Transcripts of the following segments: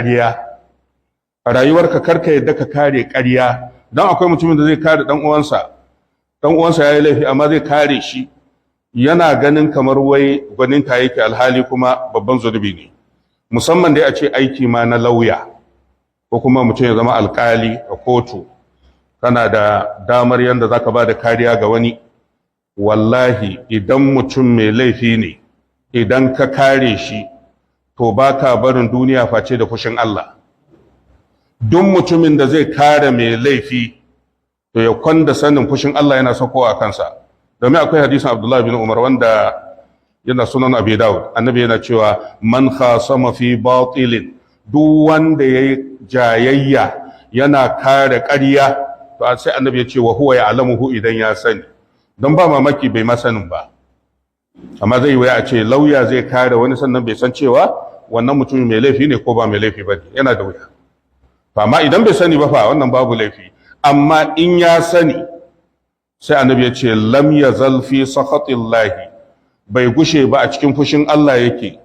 Ƙarya a rayuwarka, karka yadda ka kare ƙarya, don akwai mutumin da zai kare dan uwansa. Dan uwansa yayi laifi, amma zai kare shi, yana ganin kamar wai gwaninta yake, alhali kuma babban zunubi ne. Musamman dai a ce aiki ma na lauya, ko kuma mutum ya zama alkali a kotu, kana da damar yadda zaka ba da kariya ga wani. Wallahi, idan mutum mai laifi ne, idan ka kare shi, to ba ka barin duniya face da fushin Allah. Duk mutumin da zai kare mai laifi, to ya kwanda sanin fushin Allah yana saukowa a kansa. Domin akwai hadisin Abdullah bin Umar wanda yana Sunan Abi Dawud. Annabi yana cewa, "Man khasama fi batilin", duk wanda yayi jayayya yana kare ƙarya, to sai Annabi ya ce, "Wa huwa ya'lamuhu", idan ya sani. Don ba mamaki bai ma sanin ba, amma zai yi wuya a ce lauya zai kare wani sannan bai san cewa wannan mutumin mai laifi ne ko ba mai laifi ba ne. Yana da wuya. Amma idan bai sani ba fa, wannan babu laifi. Amma in ya sani, sai Annabi ya ce, "Lam yazal fi sakhatillahi", bai gushe ba a cikin fushin Allah yake,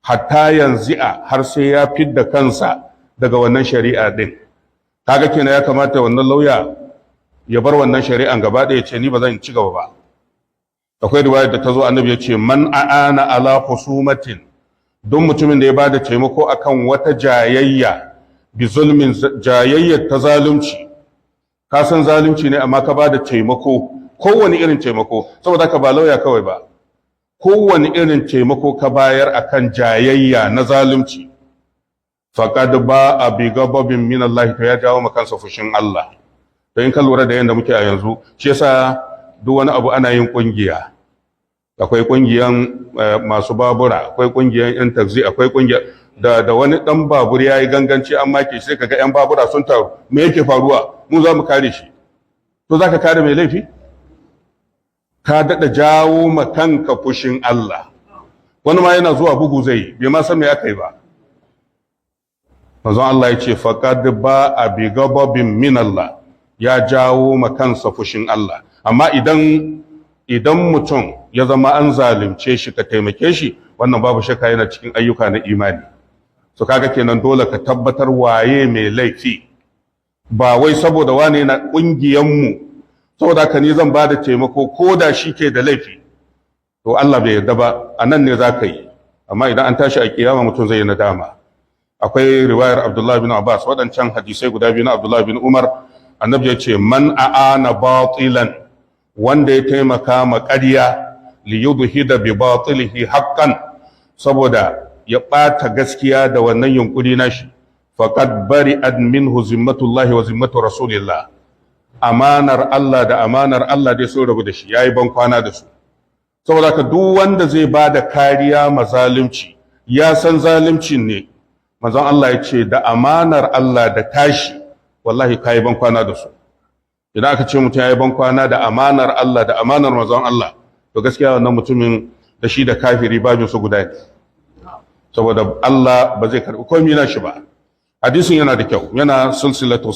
"hatta yanzi'a", har sai ya fidda kansa daga wannan shari'a din. Kaga kenan ya kamata wannan lauya ya bar wannan shari'an gaba ɗaya, ce ni ba zan ci gaba ba. Akwai riwayar da ta zo, Annabi ya ce, "Man a'ana ala husumatin", don mutumin da ya bada taimako akan wata jayayya, "bi zulmin", jayayyar ta zalunci, ka san zalunci ne amma ka bada taimako, kowane irin taimako. Saboda ka ba lauya kawai ba, kowane irin taimako ka bayar akan jayayya na zalunci, "faqad ba'a bi ghadabin min Allah", to ya jawo kansa fushin Allah. To in ka lura da yanda muke a yanzu, shi yasa duk wani abu ana yin kungiya. Akwai kungiyan masu babura, akwai kungiyan yan taxi, akwai kungiya da wani dan babur yayi ganganci an make shi, sai kaga yan babura sun taru, "Me yake faruwa? Mu za mu kare shi." To zaka kare mai laifi? Ka dada jawo ma kanka fushin Allah. Wani ma yana zuwa bugu zai, bai ma san me aka yi ba. Manzon Allah ya ce, "Faqad ba'a bi ghadabin min Allah", ya jawo ma kansa fushin Allah. Amma idan mutum ya zama an zalunce shi, ka taimake shi, wannan babu shakka yana cikin ayyuka na imani. So kaga kenan dole ka tabbatar waye mai laifi. Ba wai saboda wane na kungiyan mu, saboda haka ni zan bada taimako ko da shi ke da laifi, to Allah bai yarda ba. A nan ne za ka yi, amma idan an tashi a kiyama, mutum zai yi nadama. Akwai riwayar Abdullah bin Abbas, waɗancan hadisai guda biyu na Abdullah bin Umar. Annabi ya ce, "Man a'ana batilan", wanda ya taimaka ma ƙarya, "li yudhida bi batilihi haqqan", saboda ya ɓata gaskiya da wannan yunkuri nashi, "faqad bari'at minhu zimmatullahi wa zimmatu rasulillah". Amanar Allah da amanar Allah dai sun rabu da shi, yayi ban kwana da su. Saboda haka duk wanda zai ba da kariya ma zalunci, ya san zaluncin ne, manzon Allah ya ce da amanar Allah da tashi, wallahi kayi ban kwana da su. Idan aka ce mutum yayi ban kwana da amanar Allah da amanar manzon Allah, to gaskiya wannan mutumin da shi da kafiri babin su guda ne, saboda Allah ba zai karbi komai na shi ba. Hadisin yana da kyau, yana silsilatu.